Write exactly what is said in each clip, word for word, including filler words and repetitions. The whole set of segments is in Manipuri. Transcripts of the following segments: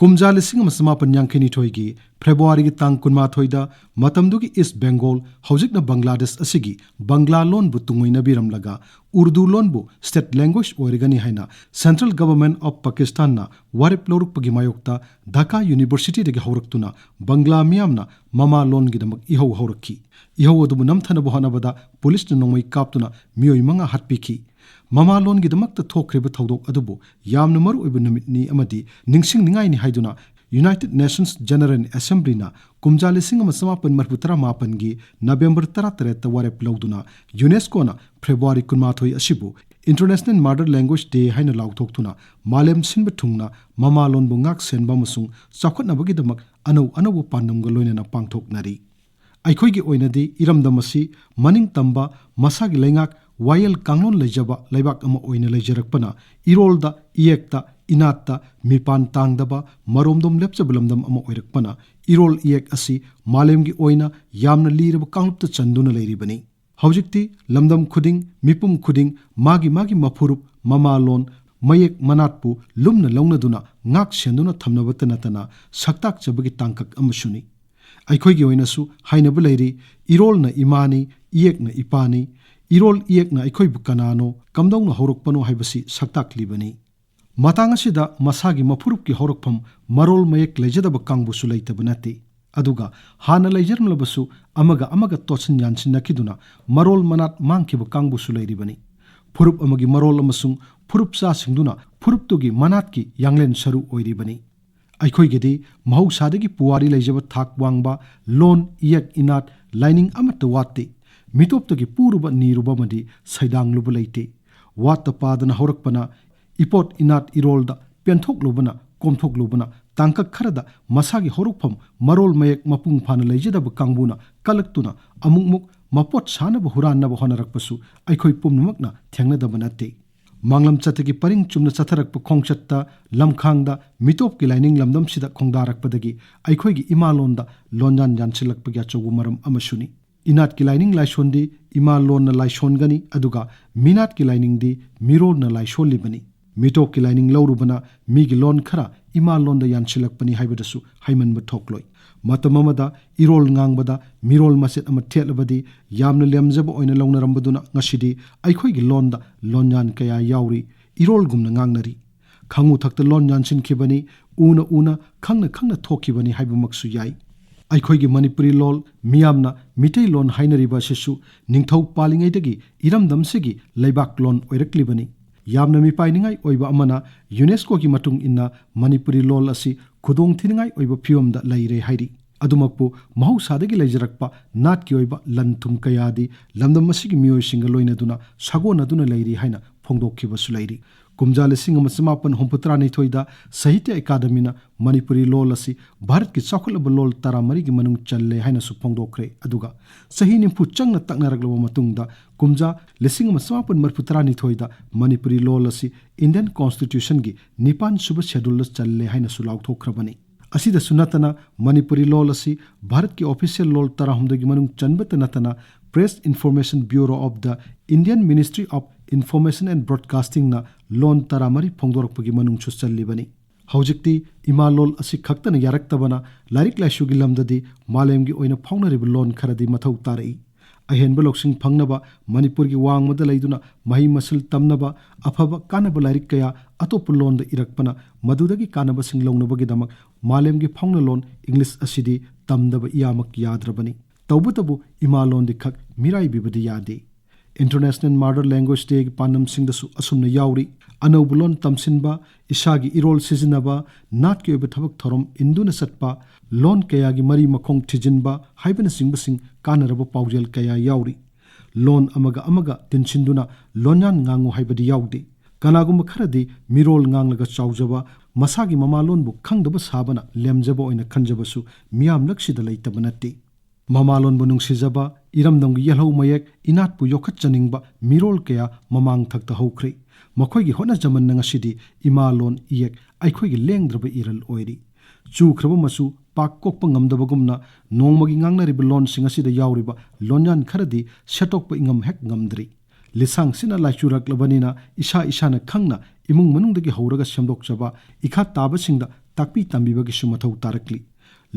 ꯀꯨꯝꯖꯥ ꯂꯤꯁꯤꯡ ꯑꯃ ꯆꯃꯥꯄꯟ ꯌꯥꯡꯈꯩꯅꯤꯊꯣꯏꯒꯤ ꯐꯦꯕ꯭ꯔꯨꯋꯥꯔꯤꯒꯤ ꯇꯥꯡ ꯀꯨꯟꯃꯥꯊꯣꯏꯗ ꯃꯇꯝꯗꯨꯒꯤ ꯏꯁ ꯕꯦꯡꯒꯣꯜ, ꯍꯧꯖꯤꯛꯅ ꯕꯪꯒ꯭ꯂꯥꯗꯦꯁ ꯑꯁꯤꯒꯤ ꯕꯪꯒ꯭ꯂꯥ ꯂꯣꯟꯕꯨ ꯇꯨꯡꯑꯣꯏꯅꯕꯤꯔꯝꯂꯒ ꯎꯔꯗꯨ ꯂꯣꯟꯕꯨ ꯁ꯭ꯇꯦꯠ ꯂꯦꯡꯒ꯭ꯋꯦꯖ ꯑꯣꯏꯔꯒꯅꯤ ꯍꯥꯏꯅ Central Government of Pakistanꯅ ꯋꯥꯔꯦꯞ ꯂꯧꯔꯛꯄꯒꯤ ꯃꯥꯌꯣꯛꯇ ꯙꯥꯀꯥ ꯌꯨꯅꯤꯚꯔꯁꯤꯇꯤꯗꯒꯤ ꯍꯧꯔꯛꯇꯨꯅ ꯕꯪꯒ꯭ꯂꯥ ꯃꯤꯌꯥꯝꯅ ꯃꯃꯥ ꯂꯣꯟꯒꯤꯗꯃꯛ ꯏꯍꯧ ꯍꯧꯔꯛꯈꯤ꯫ ꯏꯍꯧ ꯑꯗꯨꯕꯨ ꯅꯝꯊꯅꯕ ꯍꯣꯠꯅꯕꯗ ꯄꯨꯂꯤꯁꯅ ꯅꯣꯡꯃꯩ ꯀꯥꯞꯇꯨꯅ ꯃꯤꯑꯣꯏ ꯃꯉꯥ ꯍꯥꯠꯄꯤꯈꯤ꯫ ꯃꯃꯥ ꯂꯣꯟꯒꯤꯗꯃꯛꯇ ꯊꯣꯛꯈ꯭ꯔꯤꯕ ꯊꯧꯗꯣꯛ ꯑꯗꯨꯕꯨ ꯌꯥꯝꯅ ꯃꯔꯨ ꯑꯣꯏꯕ ꯅꯨꯃꯤꯠꯅꯤ ꯑꯃꯗꯤ ꯅꯤꯡꯁꯤꯡꯅꯤꯡꯉꯥꯏꯅꯤ ꯍꯥꯏꯗꯨꯅ United Nations General Assemblyꯅ ꯀꯨꯝꯖꯥ ꯂꯤꯁꯤꯡ ꯑꯃ ꯆꯃꯥꯄꯟ ꯃꯔꯤꯐꯨ ꯇꯔꯥ ꯃꯥꯄꯟꯒꯤ ꯅꯕꯦꯝꯕꯔ ꯇꯔꯥꯇꯔꯦꯠꯇ ꯋꯥꯔꯦꯞ ꯂꯧꯗꯨꯅ UNESCOꯅ ꯐꯦꯕ꯭ꯔꯨꯋꯥꯔꯤ ꯀꯨꯟꯃꯥꯊꯣꯏ ꯑꯁꯤꯕꯨ International Mother Language Day ꯍꯥꯏꯅ ꯂꯥꯎꯊꯣꯛꯇꯨꯅ ꯃꯥꯂꯦꯝ ꯁꯤꯟꯕ ꯊꯨꯡꯅ ꯃꯃꯥ ꯂꯣꯟꯕꯨ ꯉꯥꯛ ꯁꯦꯟꯕ ꯑꯃꯁꯨꯡ ꯆꯥꯎꯈꯠꯅꯕꯒꯤꯗꯃꯛ ꯑꯅꯧ ꯑꯅꯧꯕ ꯄꯥꯟꯗꯝꯒ ꯂꯣꯏꯅꯅ ꯄꯥꯡꯊꯣꯛꯅꯔꯤ꯫ ꯑꯩꯈꯣꯏꯒꯤ ꯑꯣꯏꯅꯗꯤ ꯏꯔꯝꯗꯝ ꯑꯁꯤ ꯃꯅꯤꯡ ꯇꯝꯕ, ꯃꯁꯥꯒꯤ ꯂꯩꯉꯥꯛ, ꯋꯥꯌꯦꯜ ꯀꯥꯡꯂꯣꯟ ꯂꯩꯖꯕ ꯂꯩꯕꯥꯛ ꯑꯃ ꯑꯣꯏꯅ ꯂꯩꯖꯔꯛꯄꯅ ꯏꯔꯣꯜꯗ, ꯏꯌꯦꯛꯇ, ꯏꯅꯥꯠꯇ ꯃꯤꯄꯥꯟ ꯇꯥꯡꯗꯕ, ꯃꯔꯣꯝꯗꯣꯝ ꯂꯦꯞꯆꯕ ꯂꯝꯗꯝ ꯑꯃ ꯑꯣꯏꯔꯛꯄꯅ ꯏꯔꯣꯜ ꯏꯌꯦꯛ ꯑꯁꯤ ꯃꯥꯂꯦꯝꯒꯤ ꯑꯣꯏꯅ ꯌꯥꯝꯅ ꯂꯤꯔꯕ ꯀꯥꯡꯂꯨꯞꯇ ꯆꯟꯗꯨꯅ ꯂꯩꯔꯤꯕꯅꯤ꯫ ꯍꯧꯖꯤꯛꯇꯤ ꯂꯝꯗꯝ ꯈꯨꯗꯤꯡ, ꯃꯤꯄꯨꯝ ꯈꯨꯗꯤꯡ ꯃꯥꯒꯤ ꯃꯥꯒꯤ ꯃꯐꯨꯔꯨꯞ, ꯃꯃꯥꯂꯣꯟ, ꯃꯌꯦꯛ ꯃꯅꯥꯠꯄꯨ ꯂꯨꯝꯅ ꯂꯧꯅꯗꯨꯅ ꯉꯥꯛ ꯁꯦꯟꯗꯨꯅ ꯊꯝꯅꯕꯇ ꯅꯠꯇꯅ ꯁꯛꯇꯥꯛꯆꯕꯒꯤ ꯇꯥꯡꯀꯛ ꯑꯃꯁꯨꯅꯤ꯫ ꯑꯩꯈꯣꯏꯒꯤ ꯑꯣꯏꯅꯁꯨ ꯍꯥꯏꯅꯕ ꯂꯩꯔꯤ, "ꯏꯔꯣꯜꯅ ꯏꯃꯥꯅꯤ, ꯏꯌꯦꯛꯅ ꯏꯄꯥꯅꯤ"꯫ ꯏꯔꯣꯜ ꯏꯌꯦꯛꯅ ꯑꯩꯈꯣꯏꯕꯨ ꯀꯅꯥꯅꯣ, ꯀꯝꯗꯧꯅ ꯍꯧꯔꯛꯄꯅꯣ ꯍꯥꯏꯕꯁꯤ ꯁꯛꯇꯥꯛꯂꯤꯕꯅꯤ꯫ ꯃꯇꯥꯡ ꯑꯁꯤꯗ ꯃꯁꯥꯒꯤ ꯃꯐꯨꯔꯨꯞꯀꯤ ꯍꯧꯔꯛꯐꯝ ꯃꯔꯣꯜ ꯃꯌꯦꯛ ꯂꯩꯖꯗꯕ ꯀꯥꯡꯕꯨꯁꯨ ꯂꯩꯇꯕ ꯅꯠꯇꯦ꯫ ꯑꯗꯨꯒ ꯍꯥꯟꯅ ꯂꯩꯖꯔꯝꯂꯕꯁꯨ ꯑꯃꯒ ꯑꯃꯒ ꯇꯣꯠꯁꯤꯟ ꯌꯥꯟꯁꯤꯟꯅꯈꯤꯗꯨꯅ ꯃꯔꯣꯜ ꯃꯅꯥꯠ ꯃꯥꯡꯈꯤꯕ ꯀꯥꯡꯕꯨꯁꯨ ꯂꯩꯔꯤꯕꯅꯤ꯫ ꯐꯨꯔꯨꯞ ꯑꯃꯒꯤ ꯃꯔꯣꯜ ꯑꯃꯁꯨꯡ ꯐꯨꯔꯨꯞꯆꯥꯁꯤꯡꯗꯨꯅ ꯐꯨꯔꯨꯞꯇꯨꯒꯤ ꯃꯅꯥꯠꯀꯤ ꯌꯥꯡꯂꯦꯟ ꯁꯔꯨ ꯑꯣꯏꯔꯤꯕꯅꯤ꯫ ꯑꯩꯈꯣꯏꯒꯤꯗꯤ ꯃꯍꯧꯁꯥꯗꯒꯤ ꯄꯨꯋꯥꯔꯤ ꯂꯩꯖꯕ ꯊꯥꯛ ꯋꯥꯡꯕ ꯂꯣꯟ, ꯏꯌꯦꯛ, ꯏꯅꯥꯠ, ꯂꯥꯏꯅꯤꯡ ꯑꯃꯠꯇ ꯋꯥꯠꯇꯦ꯫ ꯃꯤꯇꯣꯞꯇꯒꯤ ꯄꯨꯔꯨꯕ ꯅꯤꯔꯨꯕ ꯑꯃꯗꯤ ꯁꯩꯗꯥꯡꯂꯨꯕ ꯂꯩꯇꯦ꯫ ꯋꯥꯠꯇ ꯄꯥꯗꯅ ꯍꯧꯔꯛꯄꯅ ꯏꯄꯣꯠ ꯏꯅꯥꯠ ꯏꯔꯣꯜꯗ ꯄꯦꯟꯊꯣꯛꯂꯨꯕꯅ, ꯀꯣꯝꯊꯣꯛꯂꯨꯕꯅ ꯇꯥꯡꯀꯛ ꯈꯔꯗ ꯃꯁꯥꯒꯤ ꯍꯧꯔꯛꯐꯝ ꯃꯔꯣꯜ ꯃꯌꯦꯛ ꯃꯄꯨꯡ ꯐꯥꯅ ꯂꯩꯖꯗꯕ ꯀꯥꯡꯕꯨꯅ ꯀꯜꯂꯛꯇꯨꯅ ꯑꯃꯨꯛꯃꯨꯛ ꯃꯄꯣꯠ ꯁꯥꯅꯕ ꯍꯨꯔꯥꯟꯅꯕ ꯍꯣꯠꯅꯔꯛꯄꯁꯨ ꯑꯩꯈꯣꯏ ꯄꯨꯝꯅꯃꯛꯅ ꯊꯦꯡꯅꯗꯕ ꯅꯠꯇꯦ꯫ ꯃꯥꯡꯂꯝ ꯆꯠꯇꯒꯤ ꯄꯔꯤꯡ ꯆꯨꯝꯅ ꯆꯠꯊꯔꯛꯄ ꯈꯣꯡꯆꯠꯇ ꯂꯝꯈꯥꯡꯗ ꯃꯤꯇꯣꯞꯀꯤ ꯂꯥꯏꯅꯤꯡ ꯂꯝꯗꯝꯁꯤꯗ ꯈꯣꯡꯗꯥꯔꯛꯄꯗꯒꯤ ꯑꯩꯈꯣꯏꯒꯤ ꯏꯃꯥꯂꯣꯟꯗ ꯂꯣꯟꯌꯥꯟ ꯌꯥꯟꯁꯤꯜꯂꯛꯄꯒꯤ ꯑꯆꯧꯕ ꯃꯔꯝ ꯑꯃꯁꯨꯅꯤ꯫ ꯏꯅꯥꯠꯀꯤ ꯂꯥꯏꯅꯤꯡ ꯂꯥꯏꯁꯣꯟꯗꯤ ꯏꯃꯥ ꯂꯣꯟꯅ ꯂꯥꯏꯁꯣꯟꯒꯅꯤ, ꯑꯗꯨꯒ ꯃꯤꯅꯥꯠꯀꯤ ꯂꯥꯏꯅꯤꯡꯗꯤ ꯃꯤꯔꯣꯜꯅ ꯂꯥꯏꯁꯣꯜꯂꯤꯕꯅꯤ꯫ ꯃꯤꯇꯣꯞꯀꯤ ꯂꯥꯏꯅꯤꯡ ꯂꯧꯔꯨꯕꯅ ꯃꯤꯒꯤ ꯂꯣꯟ ꯈꯔ ꯏꯃꯥ ꯂꯣꯟꯗ ꯌꯥꯟꯁꯤꯜꯂꯛꯄꯅꯤ ꯍꯥꯏꯕꯗꯁꯨ ꯍꯩꯃꯟꯕ ꯊꯣꯛꯂꯣꯏ꯫ ꯃꯇꯝ ꯑꯃꯗ ꯏꯔꯣꯜ ꯉꯥꯡꯕꯗ ꯃꯤꯔꯣꯜ ꯃꯆꯦꯠ ꯑꯃ ꯊꯦꯠꯂꯕꯗꯤ ꯌꯥꯝꯅ ꯂꯦꯝꯖꯕ ꯑꯣꯏꯅ ꯂꯧꯅꯔꯝꯕꯗꯨꯅ ꯉꯁꯤꯗꯤ ꯑꯩꯈꯣꯏꯒꯤ ꯂꯣꯟꯗ ꯂꯣꯟꯌꯥꯟ ꯀꯌꯥ ꯌꯥꯎꯔꯤ, ꯏꯔꯣꯜꯒꯨꯝꯅ ꯉꯥꯡꯅꯔꯤ꯫ ꯈꯪꯉꯨ ꯊꯛꯇ ꯂꯣꯟ ꯌꯥꯟꯁꯤꯟꯈꯤꯕꯅꯤ, ꯎꯅ ꯎꯅ, ꯈꯪꯅ ꯈꯪꯅ ꯊꯣꯛꯈꯤꯕꯅꯤ ꯍꯥꯏꯕꯃꯛꯁꯨ ꯌꯥꯏ꯫ ꯑꯩꯈꯣꯏꯒꯤ ꯃꯅꯤꯄꯨꯔꯤ ꯂꯣꯜ ꯃꯤꯌꯥꯝꯅ ꯃꯤꯇꯩꯂꯣꯟ ꯍꯥꯏꯅꯔꯤꯕ ꯑꯁꯤꯁꯨ ꯅꯤꯡꯊꯧ ꯄꯥꯜꯂꯤꯉꯩꯗꯒꯤ ꯏꯔꯝꯗꯝꯁꯤꯒꯤ ꯂꯩꯕꯥꯛꯂꯣꯟ ꯑꯣꯏꯔꯛꯂꯤꯕꯅꯤ꯫ ꯌꯥꯝꯅ ꯃꯤꯄꯥꯏꯅꯤꯡꯉꯥꯏ ꯑꯣꯏꯕ ꯑꯃꯅ, ꯌꯨꯅꯦꯁꯀꯣꯒꯤ ꯃꯇꯨꯡ ꯏꯟꯅ ꯃꯅꯤꯄꯨꯔꯤ ꯂꯣꯜ ꯑꯁꯤ ꯈꯨꯗꯣꯡꯊꯤꯅꯤꯡꯉꯥꯏ ꯑꯣꯏꯕ ꯐꯤꯕꯝꯗ ꯂꯩꯔꯦ ꯍꯥꯏꯔꯤ꯫ ꯑꯗꯨꯃꯛꯄꯨ ꯃꯍꯧꯁꯥꯗꯒꯤ ꯂꯩꯖꯔꯛꯄ ꯅꯥꯠꯀꯤ ꯑꯣꯏꯕ ꯂꯟ ꯊꯨꯝ ꯀꯌꯥꯗꯤ ꯂꯝꯗꯝ ꯑꯁꯤꯒꯤ ꯃꯤꯑꯣꯏꯁꯤꯡꯒ ꯂꯣꯏꯅꯗꯨꯅ ꯁꯥꯒꯣꯟꯅꯗꯨꯅ ꯂꯩꯔꯤ ꯍꯥꯏꯅ ꯐꯣꯡꯗꯣꯛꯈꯤꯕꯁꯨ ꯂꯩꯔꯤ꯫ ꯀꯨꯝꯖꯥ ꯂꯤꯁꯤꯡ ꯑꯃ ꯆꯃꯥꯄꯟ ꯍꯨꯝꯐꯨꯇꯔꯥꯅꯤꯊꯣꯏꯗ ꯁꯥꯍꯤꯇ꯭ꯌ ꯑꯦꯀꯥꯗꯃꯤꯅ ꯃꯅꯤꯄꯨꯔꯤ ꯂꯣꯜ ꯑꯁꯤ ꯚꯥꯔꯠꯀꯤ ꯆꯥꯎꯈꯠꯂꯕ ꯂꯣꯜ ꯇꯔꯥꯃꯔꯤꯒꯤ ꯃꯅꯨꯡ ꯆꯜꯂꯦ ꯍꯥꯏꯅꯁꯨ ꯐꯣꯡꯗꯣꯛꯈ꯭ꯔꯦ꯫ ꯑꯗꯨꯒ ꯆꯍꯤ ꯅꯤꯐꯨ ꯆꯪꯅ ꯇꯛꯅꯔꯛꯂꯕ ꯃꯇꯨꯡꯗ ꯀꯨꯝꯖꯥ ꯂꯤꯁꯤꯡ ꯑꯃ ꯆꯃꯥꯄꯟ ꯃꯔꯤꯐꯨꯇꯔꯥꯅꯤꯊꯣꯏꯗ ꯃꯅꯤꯄꯨꯔꯤ ꯂꯣꯜ ꯑꯁꯤ ꯏꯟꯗꯤꯌꯟ ꯀꯣꯟꯁꯇꯤꯇ꯭ꯌꯨꯁꯟꯒꯤ ꯅꯤꯄꯥꯟ ꯁꯨꯕ ꯁꯦꯗꯨꯜꯗ ꯆꯜꯂꯦ ꯍꯥꯏꯅꯁꯨ ꯂꯥꯎꯊꯣꯛꯈ꯭ꯔꯕꯅꯤ꯫ ꯑꯁꯤꯗꯁꯨ ꯅꯠꯇꯅ ꯃꯅꯤꯄꯨꯔꯤ ꯂꯣꯜ ꯑꯁꯤ ꯚꯥꯔꯠꯀꯤ ꯑꯣꯐꯤꯁꯤꯌꯦꯜ ꯂꯣꯜ ꯇꯔꯥꯍꯨꯝꯗꯣꯏꯒꯤ ꯃꯅꯨꯡ ꯆꯟꯕꯇ ꯅꯠꯇꯅ Press Information Bureau of the Indian Ministry of Information and Broadcastingꯅ ꯂꯣꯟ ꯇꯔꯥꯃꯔꯤ ꯐꯣꯡꯗꯣꯔꯛꯄꯒꯤ ꯃꯅꯨꯡꯁꯨ ꯆꯜꯂꯤꯕꯅꯤ꯫ ꯍꯧꯖꯤꯛꯇꯤ ꯏꯃꯥ ꯂꯣꯜ ꯑꯁꯤ ꯈꯛꯇꯅ ꯌꯥꯔꯛꯇꯕꯅ ꯂꯥꯏꯔꯤꯛ ꯂꯥꯏꯁꯨꯒꯤ ꯂꯝꯗꯗꯤ ꯃꯥꯂꯦꯝꯒꯤ ꯑꯣꯏꯅ ꯐꯥꯎꯅꯔꯤꯕ ꯂꯣꯟ ꯈꯔꯗꯤ ꯃꯊꯧ ꯇꯥꯔꯛꯏ꯫ ꯑꯍꯦꯟꯕ ꯂꯧꯁꯤꯡ ꯐꯪꯅꯕ ꯃꯅꯤꯄꯨꯔꯒꯤ ꯋꯥꯡꯃꯗ ꯂꯩꯗꯨꯅ ꯃꯍꯩ ꯃꯁꯤꯡ ꯇꯝꯅꯕ, ꯑꯐꯕ ꯀꯥꯟꯅꯕ ꯂꯥꯏꯔꯤꯛ ꯀꯌꯥ ꯑꯇꯣꯞꯄ ꯂꯣꯟꯗ ꯏꯔꯛꯄꯅ ꯃꯗꯨꯗꯒꯤ ꯀꯥꯟꯅꯕꯁꯤꯡ ꯂꯧꯅꯕꯒꯤꯗꯃꯛ ꯃꯥꯂꯦꯝꯒꯤ ꯐꯥꯎꯅ ꯂꯣꯟ ꯏꯪꯂꯤꯁ ꯑꯁꯤꯗꯤ ꯇꯝꯗꯕ ꯏꯌꯥꯃꯛ ꯌꯥꯗ꯭ꯔꯕꯅꯤ꯫ ꯇꯧꯕꯇꯕꯨ ꯏꯃꯥ ꯂꯣꯟꯗꯤ ꯈꯛ ꯃꯤꯔꯥꯏꯕꯤꯕꯗꯤ ꯌꯥꯗꯦ꯫ International Mother Language Dayꯒꯤ ꯄꯥꯟꯗꯝꯁꯤꯡꯗꯁꯨ ꯑꯁꯨꯝꯅ ꯌꯥꯎꯔꯤ: ꯑꯅꯧꯕ ꯂꯣꯟ ꯇꯝꯁꯤꯟꯕ, ꯏꯁꯥꯒꯤ ꯏꯔꯣꯜ ꯁꯤꯖꯤꯟꯅꯕ, ꯅꯥꯠꯀꯤ ꯑꯣꯏꯕ ꯊꯕꯛ ꯊꯧꯔꯝ ꯏꯟꯗꯨꯅ ꯆꯠꯄ, ꯂꯣꯟ ꯀꯌꯥꯒꯤ ꯃꯔꯤ ꯃꯈꯣꯡ ꯊꯤꯖꯤꯟꯕ ꯍꯥꯏꯕꯅꯆꯤꯡꯕꯁꯤꯡ ꯀꯥꯟꯅꯔꯕ ꯄꯥꯎꯖꯦꯜ ꯀꯌꯥ ꯌꯥꯎꯔꯤ꯫ ꯂꯣꯟ ꯑꯃꯒ ꯑꯃꯒ ꯇꯤꯟꯁꯤꯟꯗꯨꯅ ꯂꯣꯟꯌꯥꯟ ꯉꯥꯡꯉꯨ ꯍꯥꯏꯕꯗꯤ ꯌꯥꯎꯗꯦ꯫ ꯀꯅꯥꯒꯨꯝꯕ ꯈꯔꯗꯤ ꯃꯤꯔꯣꯜ ꯉꯥꯡꯂꯒ ꯆꯥꯎꯖꯕ, ꯃꯁꯥꯒꯤ ꯃꯃꯥꯂꯣꯟꯕꯨ ꯈꯪꯗꯕ ꯁꯥꯕꯅ ꯂꯦꯝꯖꯕ ꯑꯣꯏꯅ ꯈꯟꯖꯕꯁꯨ ꯃꯤꯌꯥꯝꯂꯛꯁꯤꯗ ꯂꯩꯇꯕ ꯅꯠꯇꯦ꯫ ꯃꯃꯥꯂꯣꯟꯕꯨ ꯅꯨꯡꯁꯤꯖꯕ, ꯏꯔꯝꯗꯝꯒꯤ ꯌꯦꯜꯍꯧ ꯃꯌꯦꯛ ꯏꯅꯥꯠꯄꯨ ꯌꯣꯛꯈꯠꯆꯅꯤꯡꯕ ꯃꯤꯔꯣꯜ ꯀꯌꯥ ꯃꯃꯥꯡ ꯊꯛꯇ ꯍꯧꯈ꯭ꯔꯦ꯫ ꯃꯈꯣꯏꯒꯤ ꯍꯣꯠꯅꯖꯃꯟꯅ ꯉꯁꯤꯗꯤ ꯏꯃꯥ ꯂꯣꯟ ꯏꯌꯦꯛ ꯑꯩꯈꯣꯏꯒꯤ ꯂꯦꯡꯗ꯭ꯔꯕ ꯏꯔꯜ ꯑꯣꯏꯔꯤ꯫ ꯆꯨꯈ꯭ꯔꯕ ꯃꯆꯨ ꯄꯥꯛ ꯀꯣꯛꯄ ꯉꯝꯗꯕꯒꯨꯝꯅ ꯅꯣꯡꯃꯒꯤ ꯉꯥꯡꯅꯔꯤꯕ ꯂꯣꯟꯁꯤꯡ ꯑꯁꯤꯗ ꯌꯥꯎꯔꯤꯕ ꯂꯣꯟꯌꯥꯟ ꯈꯔꯗꯤ ꯁꯦꯠꯇꯣꯛꯄ ꯏꯉꯝ ꯍꯦꯛ ꯉꯝꯗ꯭ꯔꯤ꯫ ꯂꯤꯁꯥꯡꯁꯤꯅ ꯂꯥꯏꯆꯨꯔꯛꯂꯕꯅꯤꯅ ꯏꯁꯥ ꯏꯁꯥꯅ ꯈꯪꯅ ꯏꯃꯨꯡ ꯃꯅꯨꯡꯗꯒꯤ ꯍꯧꯔꯒ ꯁꯦꯝꯗꯣꯛꯆꯕ ꯏꯈꯥ ꯇꯥꯕꯁꯤꯡꯗ ꯇꯥꯛꯄꯤ ꯇꯝꯕꯤꯕꯒꯤꯁꯨ ꯃꯊꯧ ꯇꯥꯔꯛꯂꯤ꯫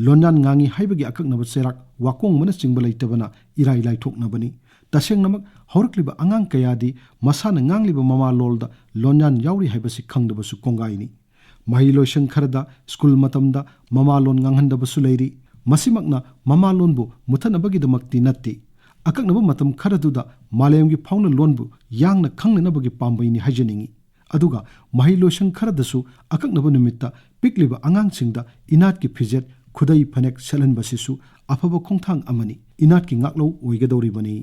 ꯂꯣꯟꯌꯥꯟ ꯉꯥꯡꯉꯤ ꯍꯥꯏꯕꯒꯤ ꯑꯀꯛꯅꯕ ꯆꯩꯔꯥꯛ ꯋꯥꯀꯣꯡꯕꯅꯆꯤꯡꯕ ꯂꯩꯇꯕꯅ ꯏꯔꯥꯏ ꯂꯥꯏꯊꯣꯛꯅꯕꯅꯤ꯫ ꯇꯁꯦꯡꯅꯃꯛ ꯍꯧꯔꯛꯂꯤꯕ ꯑꯉꯥꯡ ꯀꯌꯥꯗꯤ ꯃꯁꯥꯅ ꯉꯥꯡꯂꯤꯕ ꯃꯃꯥ ꯂꯣꯜꯗ ꯂꯣꯟꯌꯥꯟ ꯌꯥꯎꯔꯤ ꯍꯥꯏꯕꯁꯤ ꯈꯪꯗꯕꯁꯨ ꯀꯣꯡꯒꯥꯏꯅꯤ꯫ ꯃꯍꯩꯂꯣꯏꯁꯪ ꯈꯔꯗ ꯁ꯭ꯀꯨꯜ ꯃꯇꯝꯗ ꯃꯃꯥ ꯂꯣꯟ ꯉꯥꯡꯍꯟꯗꯕꯁꯨ ꯂꯩꯔꯤ꯫ ꯃꯁꯤꯃꯛꯅ ꯃꯃꯥ ꯂꯣꯟꯕꯨ ꯃꯨꯊꯠꯅꯕꯒꯤꯗꯃꯛꯇꯤ ꯅꯠꯇꯦ꯫ ꯑꯀꯛꯅꯕ ꯃꯇꯝ ꯈꯔꯗꯨꯗ ꯃꯥꯂꯦꯝꯒꯤ ꯐꯥꯎꯅ ꯂꯣꯟꯕꯨ ꯌꯥꯡꯅ ꯈꯪꯅꯅꯕꯒꯤ ꯄꯥꯝꯕꯩꯅꯤ ꯍꯥꯏꯖꯅꯤꯡꯏ꯫ ꯑꯗꯨꯒ ꯃꯍꯩꯂꯣꯏꯁꯪ ꯈꯔꯗꯁꯨ ꯑꯀꯛꯅꯕ ꯅꯨꯃꯤꯠꯇ ꯄꯤꯛꯂꯤꯕ ꯑꯉꯥꯡꯁꯤꯡꯗ ꯏꯅꯥꯠꯀꯤ ꯐꯤꯖꯦꯠ ꯈꯨꯗꯩ ꯐꯅꯦꯛ ꯁꯦꯠꯍꯟꯕꯁꯤꯁꯨ ꯑꯐꯕ ꯈꯣꯡꯊꯥꯡ ꯑꯃꯅꯤ꯫ ꯏꯅꯥꯠꯀꯤ ꯉꯥꯛꯂꯧ ꯑꯣꯏꯒꯗꯧꯔꯤꯕꯅꯤ꯫